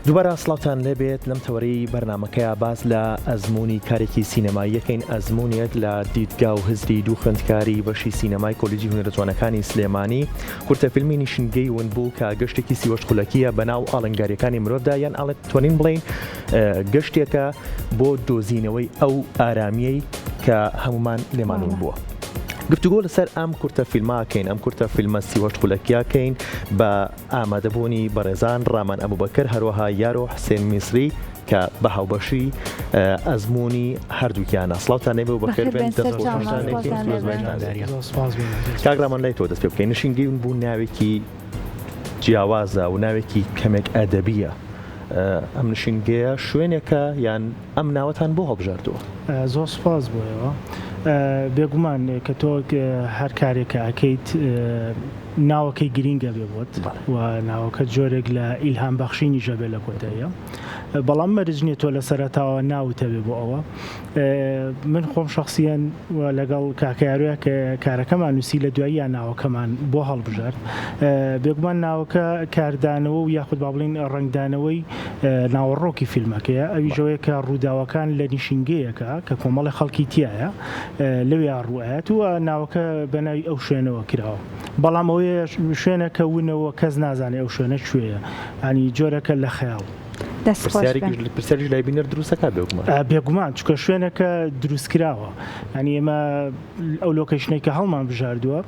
دووبارە سڵاوتان لێبێت لەم تەوەرەی بەرنامەکەیا باس لە ئەزموونی کارێکی سینەمایی یەکەین ئەزموونێک لە دیدگا و هزری دوو خوێندکاری بەشی سینەمای کۆلیجی هونەرە جوانەکانی سلێمانی کورتە فیلمی نیشنگەی ونبوو کە گەشتێکی 38 خولەکیە بەناو ئاڵنگاریەکانی مرۆڤدا یان ئەڵێت توانین بڵێین گەشتێکە بۆ دۆزینەوەی ئەو ئارامیەی کە هەمومان لێمان ون بووە. گفتوگۆ لەسەر ئەم کورتە فیلماکەین ئەم کورتە فیلمە 38 خولەکیاکەین بە ئامادەبوونی بەڕێزان ڕامان ئەبوبەکر هەروەها یارۆ حسێن میسری کە بە هاوبەشی ئەزموونی هەردووکیانە. سڵاوتان لێبێ و بەخێر بێن. دەست خۆشتان لێ. کاک ڕامان لای تۆ دەست پێ بکەین. نشینگەی ونبوو ناوێکی جیاوازە و ناوێکی کەمێک ئەدەبییە. ئەم نشینگەیە شوێنێکە یان ئەم ناوەتان بۆ هەڵبژاردووە؟ زۆر سوپاس بۆ ئێوە. بێگومان کە تۆ هەر کارێک کە ئەکەیت ناوەکەی گرینگ ئەبێ بۆت و ناوەکە جۆرێک لە ئیلهام بەخشینیش ئەبێ لە کۆتاییا بەڵام مەرج نییە تۆ لە سەرەتاوە ناوت هەبێ بۆ ئەوە من خۆم شخصیەن و لەگەڵ کاکە یارویا کە کارەکەمان نووسی لە دواییان ناوەکەمان بۆ هەڵبژارد بێگومان ناوەکە کاردانەوە و یاخود با بڵین ڕەنگدانەوەی ناوەڕۆکی فیلمەکەیە ئەویش ئەوەیە کە ڕووداوەکان لە نیشینگەیەکە کە کۆمەڵی خەڵکی تیایە لەوێیا ڕووئەیات و ناوەکە بە ناوی ئەو شوێنەوە کراوە بەڵام ئەوەیە شوێنەکە ونەوە کەس نازانێ ئەو شوێنە کوێیە ینی جۆرەکە لە خەیاڵ. دەست خۆش بێ. پرسیاریش لای بینەر دروستەکە بێگومان. بێگومان چونکە شوێنەکە دروستکراوە ینی ئێمە ئەو location ەی کە هەڵمان بژاردووە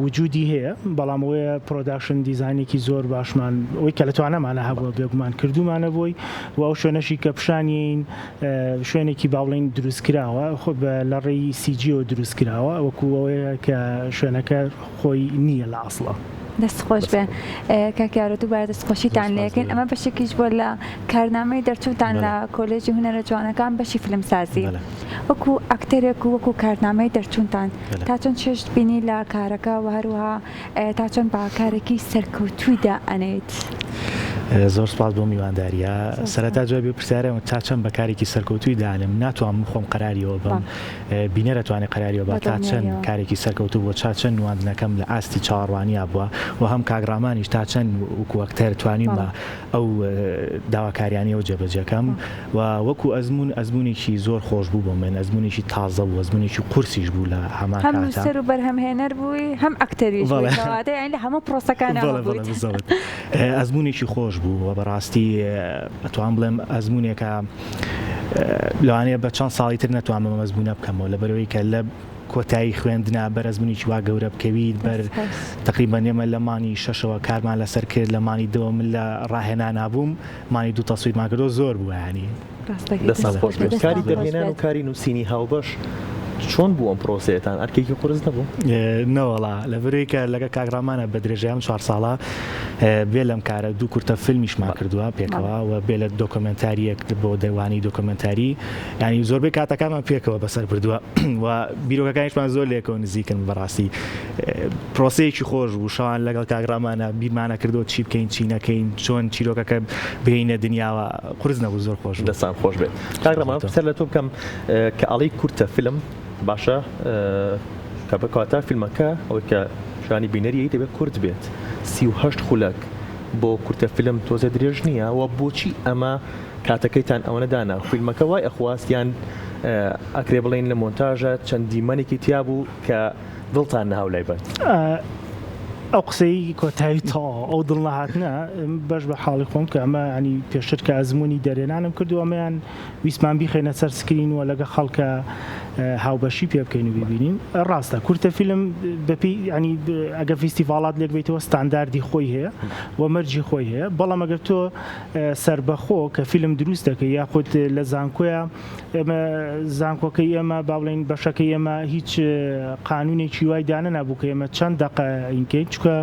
وجودی هەیە بەڵام ئەوەیە production design ێکی زۆر باشمان ئەوەی کە لە توانامانە هەبووە بێگومان کردومانە بۆی و ئەو شوێنەشی کە پیشانیین شوێنێکی با بڵێین دروستکراوە لە ڕێی CG یەوە دروستکراوە وەکو ئەوەیە کە شوێنەکە خۆی نییە لە ئەسڵا. دەست خۆش بێ کاک یارۆ دووبارە دەست خۆشیتان لێکەین ئەمە بەشێکیش بووە لە کارنامەی دەرچوونتان لە کۆلێژی هونەرە جوانەکان بەشی فیلمسازی وەکو ئەکتەرێک و وەکو کارنامەی دەرچوونتان تا چەند چێژت بینی لە کارەکە و هەروەها تا چەند بە کارێکی سەرکەوتووی دائەنێیت؟ زۆر سپاس بۆ میوانداریە. سەرەتا جوابی ئەو پرسیارەم تا چەند بە کارێکی سەرکەوتووی دانێم ناتوانم من خۆم قەراریەوە بەم بینەر ئەتوانێ قەراریەوە با تا چەند کارێکی سەرکەوتوو بووە چا چەند نواندنەکەم لە ئاستی چاوەڕوانیا بووە و هەم کاک ڕامانیش تا چەند وەکو ئەکتەر توانیومە ئەو داواکاریانەیەوە جێبەجێکەم و وەکو ئەزموون ئەزموونێکی زۆر خۆش بوو بۆ من ئەزموونێکی تازە بوو ئەزموونێکی قورسیش بوو لە هەمان هەم کاتا. نووسەر و بەرهەمهێنەر بووی هەم ئەکتەریش بووی بەڵێ. کەواتە یانی لە هەموو پرۆسەکانا بەڵێ بەڵێ بوویت. بالضبط ئەزموونێکی خۆش بوو و بەڕاستی ئەتوانم بڵێم ئەزموونێکە لەوانەیە بە چەند ساڵی تر نەتوانم ئەم ئەزموونە بکەمەوە لەبەرئەوەی کە لە کۆتایی خوێندنا بەر ئەزمونێکی وا گەورە بکەویت بەر تەقریبەن ئێمە لە مانگی شەشەوە کارمان لەسەر کرد لە مانگی دەوە من لە ڕاهێنانا بووم مانگی دوو تەسویرمان کردەوە زۆر بوو یانی. دەستان خۆش بێت. کاری دەرهێنان و کاری نووسینی هاوبەش چۆن بوو ئەم پرۆسەیەتان ئەرکێکی قورس نەبوو؟ نەوەڵا لەبەرئەوەی کە لەگەڵ کاک ڕامانە بە درێژای ئەم چوار ساڵە بێ لەم کارە دوو کورتە فیلمیشمان کردووە پێکەوە و بێ لە دۆکۆمێنتارییەک بۆ دەوانی دۆکۆمێنتاری یانی زۆربەی کاتەکانمان پێکەوە بەسەر بردووە و بیرۆکەکانیشمان زۆر لێکەوە نزیکن بەڕاستی پرۆسەیەکی خۆش بوو شەوان لەگەڵ کاک ڕامانە بیرمانە کردەوە چی بکەین چی نەکەین چۆن چیرۆکەکە بهێینە دنیاوە قورس نەبوو زۆر خۆش بوو. دەستان خۆش بێت کاک ڕامان پرسیار لە تۆ بکەم کە ئەڵێی کورتە فیلم باشە کە بکاتە فیلمەکە ئەوەی کە شانی بینەریی دەبێت کورت بێت 38 خولەک بۆ کورتە فیلم تۆزێ درێژ نییە و بۆچی ئەمە کاتەکەیتان ئەوەنە دانا فیلمەکە وای ئەخواست یان ئەکرێ بڵێین لە مۆنتاژە چەند دیمەنێکی تیا بوو کە دڵتان نەهاو لای بەرد. ئەو قسەی کۆتایی تەواو ئەو دڵ نەهاتنە بەش بە حاڵی خۆم کە ئەمە ینی پێشتر کە ئەزمموی دەرێنانم کردو ئەمەیان ویستمان بیخەینە سەر screen و لەگە خەڵکە هاوبەشی پێ بکەین و ببینین ڕاستە کورتە فیلم بەپی ینی ئەگە فیستیڤاڵات لێک بیتەوە ستانداردی خۆی هەیە و مەرجی خۆی هەیە بەڵام ئەگەر تۆ سەربەخۆ کە فیلم دروست دەکەی یاخود لە زانکۆیە ئێمە زانکۆکەی ئێمە با بڵێین بەشەکەی ئێمە هیچ قانونێکی وای دانەنابوو کە ئێمە چەند دەقە ئینکەین چونکە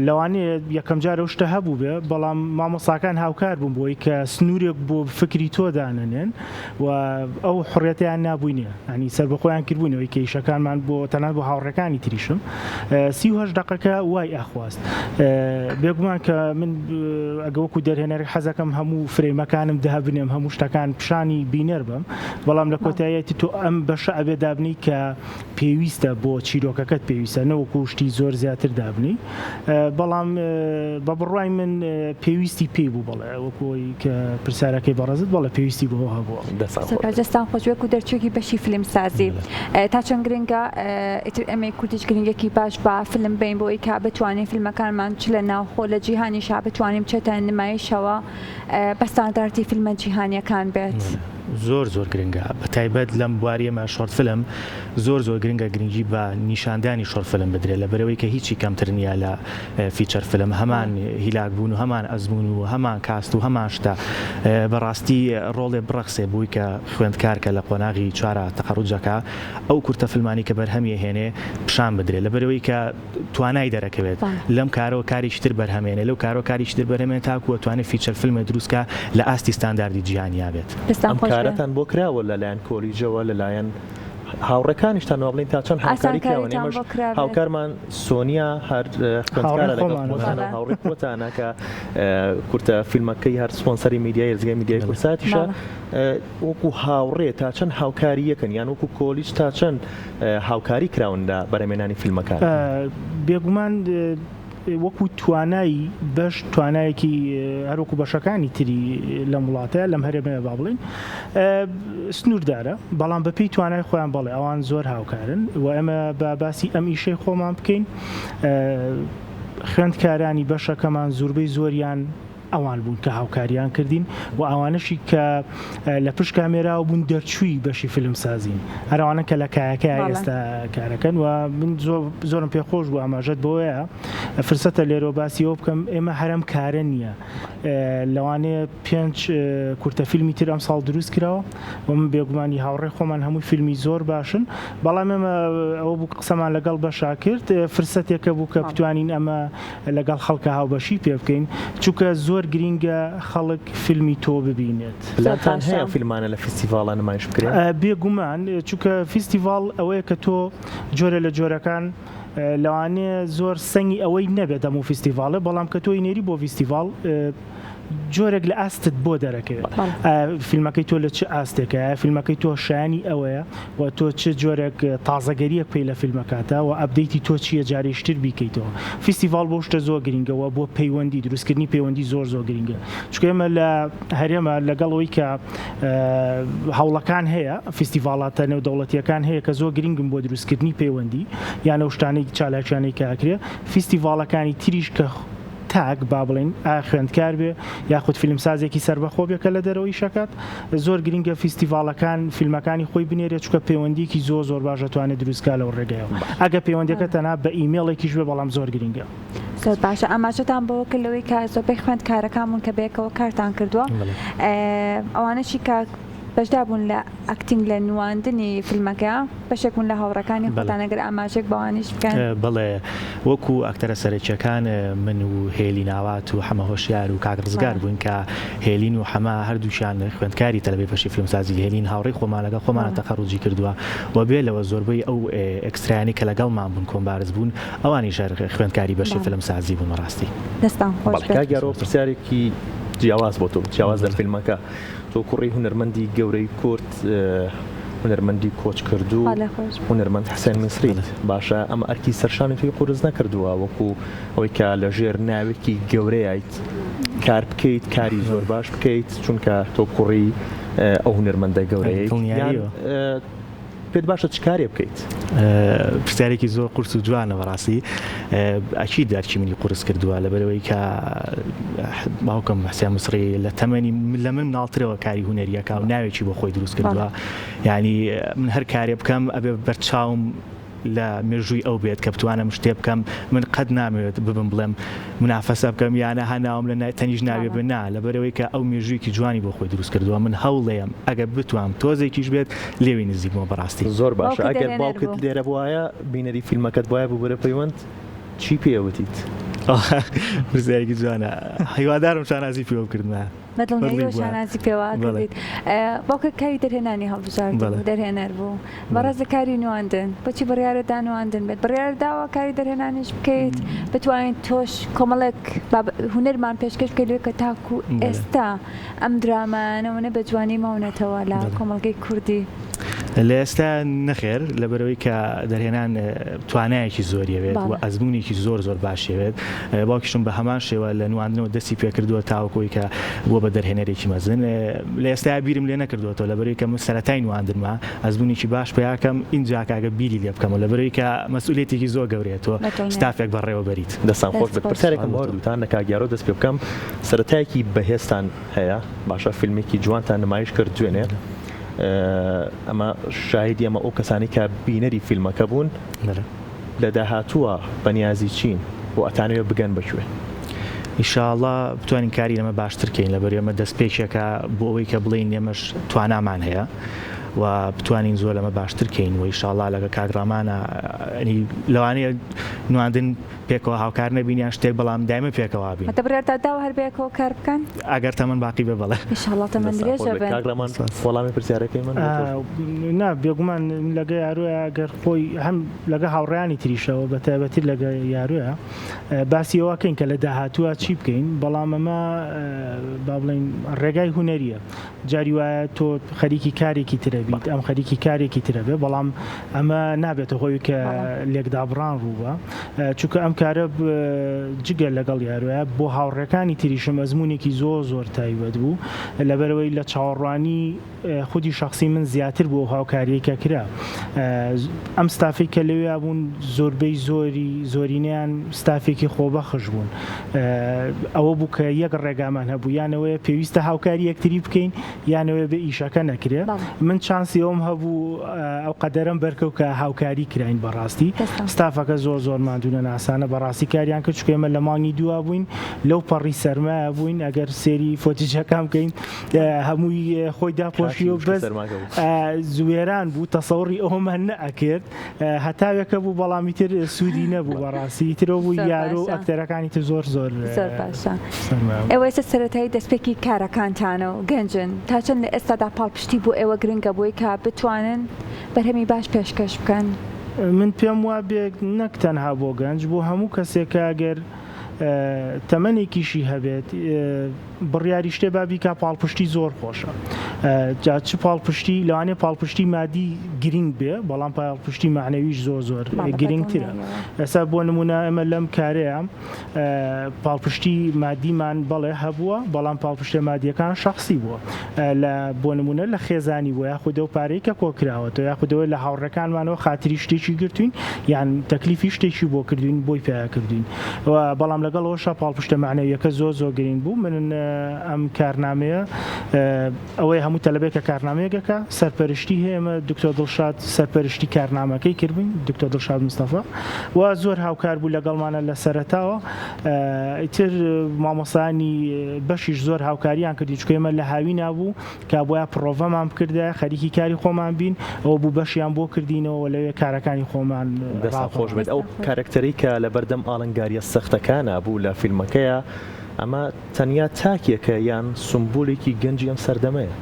لەوانەیە یەکەم جار ئەو شتە هەبوو بێ بەڵام مامۆساکان هاوکار بوون بۆی کە سنوورێک بۆ فکری تۆ دانەنێن و ئەو حڕێتیان نابووینێ ینی سەربەخۆیان کردبوونەوەی کە ئیشەکانمان بۆ تەنانەت بۆ هاوڕێکانی تریشم 38 دەقەکە وای ئەخواست بێگومان کە من ئەگە وەکو دەرهێنەرێک حەزەکەم هەموو فرەیمەکانم دابنێم هەموو شتەکان پیشانی بینەر بم بەڵام لە کۆتاییەتی تۆ ئەم بەشە ئەبێ دابنی کە پێویستە بۆ چیرۆکەکەت پێویستە نەوەکو شتی زۆر زیاتر دابنی. دابنێی بەڵام بە بڕوای من پێویستی پێی بوو بەڵێ وەکو ئەوەی کە پرسیارەکەی بەڕێزت بەڵێ پێویستی بەوە هەبووە. دەستان خۆش بێت. دەستان خۆش وەکو دەرچووێکی بەشی فیلم سازی تا چەند گرنگە ئیتر ئێمەی کوردیش گرنگیەکی باش بە فیلم بەین بۆ ئەوی کە بتوانین فیلمەکانمان چ لە ناوخۆ لە جیهانیشا بتوانین بچێتە نمایشەوە بە ستاندارتی فیلمە جیهانیەکان بێت. زۆر زۆر گرنگە بە تایبەت لەم بواری ئێمە short film زۆر زۆر گرنگە گرنگی بە نیشاندانی short film بدرێت لەبەرئەوەی کە هیچی کەمتر نییە لە feature film هەمان هیلاک بوون و هەمان ئەزموون و هەمان cast و هەمان شتە بەڕاستی ڕۆڵێ بڕەخسێ بووی کە خوێندکار کە لە قۆناغی چوارا تەخەڕوجەکا ئەو کورتە فلمانی کە بەرهەمی ئەهێنێ پیشان بدرێ لەبەرئەوەی کە توانای دەرەکەوێت لەم کارەوە کارێکی تر بەرهەمێنێ لەو کارەوە کارێکی تر بەرهەمێنێ تاکوو ئەتوانێ feature فلمێ دروست کا لە ئاستی ستانداردی جیهانیا بێت. دەستان ئەم خۆش بێ. کارەتان بۆ کراوە لە لایەن کۆلیجەوە لە لایەن هاوڕێکانیشتان وا بڵێین تا چەند هاوکاری کراون ئاسانکاریتان ئێمەش بۆ کرابێت. هاوکارمان سۆنیا هەر هاوڕێی خوێندکارە لەگەڵ خۆمانە خۆتانە و بەڵێ. هاوڕێی خۆتانە کە کورتە فیلمەکەی هەر سپۆنسەری میدیای دەزگای میدیای بەڵێ. کوردساتیشە بەڵێ. وەکو هاوڕێ تا چەند هاوکاری یەکن یان وەکو کۆلیج تا چەند هاوکاری کراون لە بەرهەمێنانی فیلمەکان؟ بێگومان وەکو توانای بەش توانایەکی هەروەکو بەشەکانی تری لەم وڵاتە لەم هەرێمەیە با بڵین سنووردارە بەڵام بەپێی توانای خۆیان بەڵێ ئەوان زۆر هاوکارن و ئێمە بە باسی ئەم ئیشەی خۆمان بکەین خوێندکارانی بەشەکەمان زوربەی زۆریان ئەوان بوون کە هاوکاریان کردین و ئەوانەشی کە لە پشت کامێراوە بوون دەرچووی بەشی فیلمسازین هەر ئەوانە کە لە کایەکە ئێستا کارەکەن و من زۆرم پێخۆش بوو ئاماژەت بۆیە فرسەتە لێرەوە باسی ئەوە بکەم ئێمە هەرم کارە نییە لەوانەیە پێنج کورتە فیلمی تر ئەم ساڵ دروست کراوە و من بێگومانی هاوڕێ خۆمان هەمووی فیلمی زۆر باشن بەڵام ئێمە ئەوە بوو قسەمان لەگەڵ بەشا کرد فرسەتێکە بوو کە بتوانین ئەمە لەگەڵ خەڵکا هاوبەشی پێ بکەین چونکە زۆر گرینگە خەڵک فیلمی تۆ ببینێت. زۆر پلانتان باشە. هەیە ئەم فیلمانە لە فیستیڤاڵا نمایش بکرێن؟ بێگومان چونکە فیستیڤاڵ ئەوەیە کە تۆ جۆرێ لە جۆرەکان لەوانەیە زۆر سەنگی ئەوەی نەبێت هەموو فیستیڤاڵێ بەڵام کە تۆ ئەینێری بۆ فیستیڤاڵ جۆرێک لە ئاستت بۆ دەرەکەوێت فیلمەکەی تۆ لە چ ئاستێکە فیلمەکەی تۆ شایانی ئەوەیە و تۆ چ جۆرێک تازەگەریەک پێی لە فیلمەکاتە و update ی تۆ چییە جارێشتر بیکەیتەوە فیستیڤاڵ بۆ شتە زۆر گرنگەوە بۆ پەیوەندی دروستکردنی پەیوەندی زۆر زۆر گرنگە چونکە ئێمە لە هەرێمە لەگەڵ ئەوەی کە هەوڵەکان هەیە فیستیڤاڵاتە نێودەوڵەتیەکان هەیە کە زۆر گرنگن بۆ دروستکردنی پەیوەندی یان ئەو شتانەی چالاکیانەی کە ئەکرێ فیستیڤاڵەکانی تریش کە تاک با بڵێین ئایا خوێندکار بێ یاخود فیلمسازێکی سەربەخۆ بێ کە لە دەرەوە ئیش ئەکات زۆر گرنگە فیستیڤاڵەکان فیلمەکانی خۆی بنێرێت چونکە پەیوەندیەکی زۆر زۆر باش ئەتوانێت دروست کا لەو ڕێگەیەوە ئەگەر پەیوەندیەکە تەنها بە ئیمێڵێکیش بێ بەڵام زۆر گرنگە. زۆر باشە ئاماژەتان بەوە کرد لەوەی کە زۆربەی خوێندکارەکان بوون کە بەیەکەوە کارتان کردووە ئەوانەشی کە بەشدار بوون لە acting لە نواندنی فیلمەکە بەشێک بوون لە هاوڕێکانی خۆتان ئەگەر ئاماژەیەک بەوانیش بکەن. بەڵێ وەکو ئەکتەرە سەرەکیەکان من و هێلین ئاوات و حەمە هۆشیار و کاک ڕزگار بووین کە هێلین و حەمە هەردووکیان خوێندکاری تەلەبەی بەشی فیلمسازی هێلین هاوڕێی خۆمان لەگەڵ خۆمانە تەخەڕوجی کردووە و بێ لەوە زۆربەی ئەو extra یانەی کە لەگەڵمان بوون کۆمبارس بوون ئەوانیش هەر خوێندکاری بەشی فیلمسازی بوون بەڕاستی. دەستان خۆش بەڵێ بێت. کاک یارۆ پرسیارێکی جیاواز بۆ تۆ جیاواز لە فیلمەکە تۆ کوڕی هونەرمەندی گەورەی کورد، هونەرمەندی کۆچکردوو، هونەرمەند حسێن میسریت، باشە ئەمە ئەرکی سەرشانی تۆی قورس نەکردووە وەکو ئەوەی کە لە ژێر ناوێکی گەورەیت کار بکەیت، کاری زۆر باش بکەیت، چونکە تۆ کوڕی ئەو هونەرمەندە گەورەیەیت، یان پێت باشە چ کارێ بکەیت؟ پرسیارێکی زۆر قورس و جوانە بەڕاستی ئەکید ئەرکی منی قورس کردووە لەبەرەوەی کە باوکم حسێن مسڕی لە تەمەنی لە من مناڵترەوە کاری هونەریەکە و ناوێکی بۆ خۆی دروست کردووە یعنی من هەر کارێ بکەم ئەبێ بەرچاوم لە مێژووی ئەو بێت کە بتوانم شتێ بکەم من قەت نامەوێت ببم بڵێم منافەسە بکەم یانە ها ناوم لە تەنیش ناوێ بن نا لەبەرئەوەی کە ئەو مێژوویەکی جوانی بۆ خۆی دروست کردووە من هەوڵێم ئەگەر بتوام تۆزێکیش بێت لێوی نزیک بمەوە بەڕاستی. زۆر باشە باوکت ئەگەر دەرهێنەر باوکت بوو. لێرە بوایە بینەری فیلمەکەت بوایە ببورە پەیوەند چی پێ ئەوتیت؟ پرسیارێکی جوانە هیوادارم شانازی پێوە بکردمایە. بە دڵنیاییەوە شانازی پێوە کردیت. باوکت کاری دەرهێنانی هەڵبژارد و دەرهێنەر بوو. بەڕێزت کاری نواندن، بۆچی بڕیارت دا نواندن بێت؟ بڕیارت داوە کاری دەرهێنانیش بکەیت، بتوانیت تۆش کۆمەڵێک هونەرمان پێشکەش بکەیت لەوێ کە تاکوو ئێستا ئەم درامایانە وەنە بە جوانی ماونەتەوە لە کۆمەڵگەی کوردی؟ لە ئێستا نەخێر، لەبەرئەوەی کە دەرهێنان توانایەکی زۆری ئەوێت و ئەزموونێکی زۆر زۆر باشی ئەوێت، باوکیشم بە هەمان شێوە لە نواندنەوە دەستی پێکردووە تاوەکو ئەوەی کە بووە بە دەرهێنەرێکی مەزن. لە ئێستایا بیرم لێ نەکردووەتەوە لەبەرئەوەی کە من سەرەتای نواندنمە، ئەزموونێکی باش پەیا کەم ئینجا کاکە بیری لێ بکەمەوە لەبەرئەوەی کە مەسئولیەتێکی زۆر گەورەیە تۆ ستافێک بەڕێوە بەریت. دەستان خۆش بێت. پرسیارێکم بۆ هەردووتان لە کاک یارۆ دەست پێ بکەم، سەرەتایەکی بەهێزتان هەیە باشە فیلمێکی جوانتان نمایش کرد دوێنێ، ئەمە شاهیدی ئەمە ئەو کەسانی کە بینەری فیلمەکە بوون لە داهاتووە بەنیازی چین و ئەتانەوێ بگەن بە کوێ؟ ئیشاڵا بتوانین کاری لەمە باشتر کەین لەبەر ئێمە دەستپێکێکە بۆ ئەوەی کە بڵێین ئێمەش توانامان هەیە و بتوانین زۆر لەمە باشتر کەین و ئیشاڵا لەگە کاک ڕامانە لەوانەیە نواندن پێکەوە هاوکار نەبین یان شتێک بەڵام دایمە پێکەوە بین. واتە بڕیارتان داوە هەر بەیەکەوە کار بکەن؟ ئەگەر تەمەن باقی بێ بەڵێ. ئیشاڵڵا تەمەن دەستان درێژ خۆش بێت ئەبن. کاک ڕامان وەڵامی پرسیارەکەی من بۆ تۆش. نا بێگومان لەگە یارۆیا گەر خۆی هەم لەگە هاوڕێیانی تریشەوە بە تایبەتی لەگە یارۆیا باسی ئەوە کەین کە لە داهاتووە چی بکەین بەڵام ئەمە با بڵێین ڕێگای هونەریە جاری وایە تۆ خەریکی کارێکی ترە بیت ئەم خەریکی کارێکی ترە بێ بەڵام ئەمە نابێتە هۆی کە لێکدابڕان ڕووبا چونکە ئەم کارە جگە لەگەڵ یارۆیە بۆ هاوڕێکانی تریشم ئەزمونێکی زۆر زۆر تایبەت بوو لەبەرەوەی لە چاوەڕوانی خودی شخصی من زیاتر بوو هاوکاریەی کە کرا ئەم ستافی کە لەوێ بوون زۆربەی زۆری زۆرینەیان ستافێکی خۆبەخش بوون ئەوە بوو کە یەک ڕێگامان هەبوو یانەوەیە پێویستە هاوکاری یەکتری بکەین یانەوەیە بێ ئیشەکە نەکرێ من چانسی ئەوم هەبوو ئەو قەدەرەم بەرکەوت کە هاوکاری کراین بەڕاستی ستافەکە زۆر زۆر ماندوونەناسانە بەڕاستی کاریان کرد چونکە ئێمە لە مانگی دووا بووین لەو پەڕی سەرمایە بووین ئەگەر سێری footage ەکان بکەین هەمووی خۆی داپۆشی و بەس وێران بوو تەسەوڕی ئەومان نەئەکرد هەتاوێکە بوو بەڵام ئیتر سوودی نەبوو بەڕاستی ئیتر ئەو بوو یارۆ و ئەکتەرەکانی تر زۆر زۆر زۆر باشە ئێوە ئێستا سەرەتایی دەستپێکی کارەکانتانە و گەنجن تا چەند لە ئێستادا پاڵپشتی بۆ ئێوە گرنگە بۆی کە بتوانن بەرهەمی باش پێشکەش بکەن؟ من پێم وابێ نەک تەنها بۆ گەنج بۆ هەموو کەسێک کە ئەگەر تەمەنێکیشی هەبێت بڕیاری شتێ با بیکا پاڵپشتی زۆر خۆشە جا چ پاڵپشتی لەوانەیە پاڵپشتی مادی گرنگ بێ بەڵام پاڵپشتی معنەویش زۆر زۆر گرنگترە ئێستا بۆ نمونە ئێمە لەم کارەیە پاڵپشتی مادیمان بەڵێ هەبووە بەڵام پاڵپشتە مادیەکان شخصی بووە لە بۆ نمونە لە خێزانی بووە یاخود ئەو پارەی کە کۆکراوەتەوە یاخودەوە لە هاوڕێکانمانەوە خاتری شتێکی گرتوین یان تەکلیفی شتێکی بۆ کردوین بۆی پیا کردوین و بەڵام لەگەڵ ئەوەشا پاڵپشتە مەعنەویەکە زۆر زۆر گرینگ بوو من ئەم کارنامەیە ئەوەی هەموو تەلەبێک کە کارنامەیەک ئەکا سەرپەرشتی هەیە ئێمە دکتۆر دڵشاد سەرپەرشتی کارنامەکەی کردبووین دکتۆر دڵشاد مستەفا و زۆر هاوکار بوو لەگەڵمانە لە سەرەتاوە ئیتر مامۆستایانی بەشیش زۆر هاوکاریان کردین چونکە ئێمە لە هاوینا بوو کە بۆیە پڕۆڤەمان بکردایە خەریکی کاری خۆمان بین ئەوە بوو بەشیان بۆ کردینەوە لەوێ کارەکانی خۆمان دەستان خۆش بێت ئەو کارەکتەرەی کە لەبەردەم ئاڵنگاریە سەختەکانا بوو لە فیلمەکەیا ئەمە تەنیا تاکێکە یان سومبولێکی گەنجی ئەم سەردەمەیە؟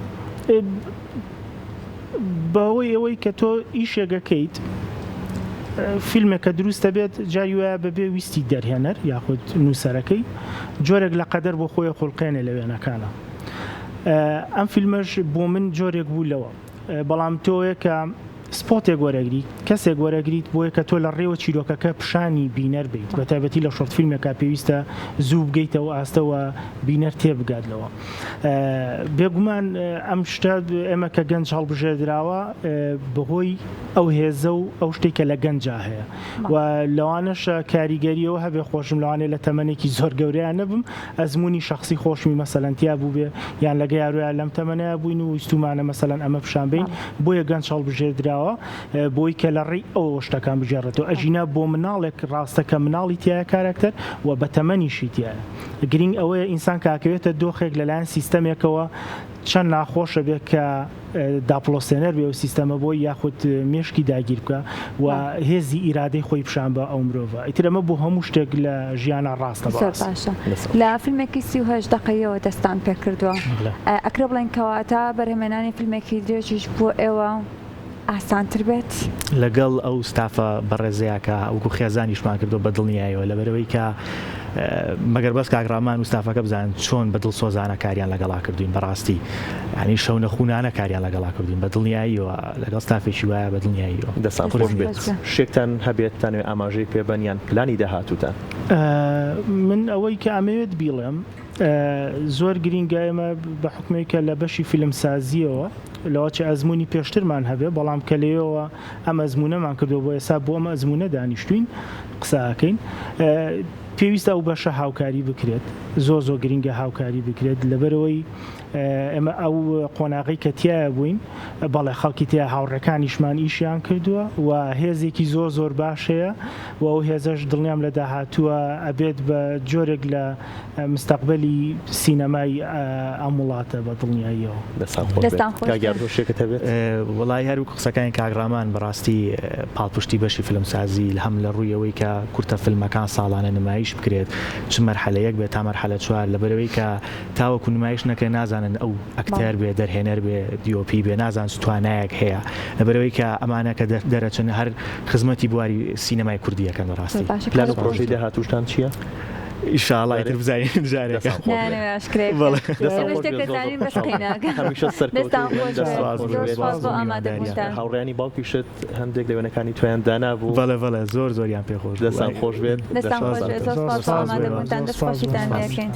بەهۆی ئەوەی کە تۆ ئیشێک ئەکەیت فیلمێک کە دروست دەبێت جاری وایە بەبێ ویستی دەرهێنەر یاخود نووسەرەکەی جۆرێک لە قەدەر بۆ خۆی خوڵقێنێ لە وێنەکانە ئەم فیلمەش بۆ من جۆرێک بوو لەوە بەڵام تۆیە کە spot ێک وەرەگریت کەسێک وەرەگریت بۆیە کە تۆ لە ڕێوە چیرۆکەکە پیشانی بینەر بیت بە تایبەتی لە short فیلمێکا پێویستە زوو بگەیتەوە ئاستەوە بینەر تێبگات لەوە بێگومان ئەم شتە ئێمە کە گەنج هەڵبژێردراوە بەهۆی ئەو هێزە و ئەو شتێک کە لە گەنجا هەیە و لەوانەشە کاریگەریەوە هەبێ خۆشم لەوانەیە لە تەمەنێکی زۆر گەورەیان نەبم ئەزموونی شەخسی خۆشمی مەسەلەن تیا بووبێ یان لەگە یارویا لەم تەمەنەیا بووین و ویستوومانە مەسەلەن ئەمە پیشان بەین بۆیە گەنج هەڵبژێردراوە بۆی کە لە ڕێی ئەوەوە شتەکان بگێڕێتەوە ئەگینا بۆ مناڵێک ڕاستە کە مناڵی تیایە کاراکتەر و بە تەمەنیشی تیایە گرینگ ئەوەیە ئینسان کە ئەکەوێتە دۆخێک لەلایەن سیستەمێکەوە چەند ناخۆشە بێ کە داپڵۆسێنەر بێ ئەو سیستەمە بۆی یاخود مێشکی داگیر بکا و هێزی ئیرادەی خۆی پیشان بە ئەو مرۆڤە ئیتر ئەمە بۆ هەموو شتێک لە ژیانا ڕاستە زۆر بەڕاستی. باشە لە فیلمێکی 38 دەقەییەوە دەستان پێکردووە ئەکرێ بڵێین کەواتە بەرهەمێنانی فیلمێکی درێژیش بۆ ئێوە ئاسانتر بێت؟ لەگەڵ ئەو ستافە بەڕێزەیا کە وەکو خێزانیشمان کردووە بە دڵنیایەوە لەبەرئەوەی کە. مەگەر بەس کاک ڕامان و ستافەکە بزانن چۆن بە دڵسۆزانە کاریان لەگەڵا کردوین بەڕاستی یانی شەونەخونانە کاریان لەگەڵا کردوین بە دڵنیاییەوە لەگەڵ ستافێکی وایە بە دڵنیاییەوە. دەستان خۆش بێت شتێکتان هەبێت بتانەوێت ئاماژەی پێ بەن یان پلانی داهاتووتان؟ من ئەوەی کە ئەمەوێت بیڵێم زۆر گرینگە ئێمە بە حوکمێک کە لە بەشی فیلمسازییەوە لەوەچێ ئەزموونی پێشترمان هەبێ بەڵام کە لەوێوە ئەم ئەزموونەمان کردووە بۆ ئێستا بۆ ئەم ئەزموونە دانیشتوین قسە ئەکەین پێویستە ئەو بەشە هاوکاری بکرێت زۆر زۆر گرینگە هاوکاری بکرێت لەبەرەوەی ئێمە ئەو قۆناغەی کە تیایا بووین بەڵێ خەڵکی تیا هاوڕێکانیشمان ئیشیان کردووە و هێزێکی زۆر زۆر باش هەیە و ئەو هێزەش دڵنیام لە داهاتووە ئەبێت بە جۆرێک لە مستەقبەلی سینەمای ئەم وڵاتە بە دڵنیاییەوە. دەستان خۆش بێت. دەستان خۆش کاک بێت. یار تۆ شتێکت هەبێت؟ وەڵایی هەر وەکو قسەکانی کاک ڕامان بەڕاستی پاڵپشتی بەشی فیلمسازی هەم لە ڕووی ئەوەی کە کورتە فیلمەکان ساڵانە نمایش بکرێت چ مەرحەلە یەک بێت تا مەرحەلە چوار لەبەرئەوەی کە تاوەکو نمایش نەکرێ نازانن ئەو ئەکتەر بێ دەرهێنەر بێ DOP بێ نازان چ توانایەک هەیە لەبەرئەوەی کە ئەمانە کە دەرەچن هەر خزمەتی بواری سینەمای کوردی ئەکەن بەڕاستی. باشە پلان و کاک پڕۆژەی داهاتووشتان چییە؟ ئیشاڵا ئیتر بزانین جارێکە. دەستان خۆش بێت. نایانەوێ ئاشکرای بکەن. بەڵێ. دەستان ئێمە خۆش شتێک بێت زۆر زۆر دەزانین بەس خۆشحاڵ قەی ناکەن. هەمیشە سەرکەوتوو دەستان بن خۆش بێت. دەستان خۆش زۆر بێت. سوپاس بۆ ئامادەبوونتان. هاوڕێیانی باوکیشت هەندێک لە وێنەکانی تۆیان دانابوو. بەڵێ بەڵێ زۆر زۆریان پێ خۆش بوو. دەستان خۆش بێت. دەستان خۆش بێت. زۆر سوپاس بۆ سوپاس بۆ ئامادەبوونتان. زۆر دەست سوپاس بۆ خۆشیتان سوپاس. لێکەین.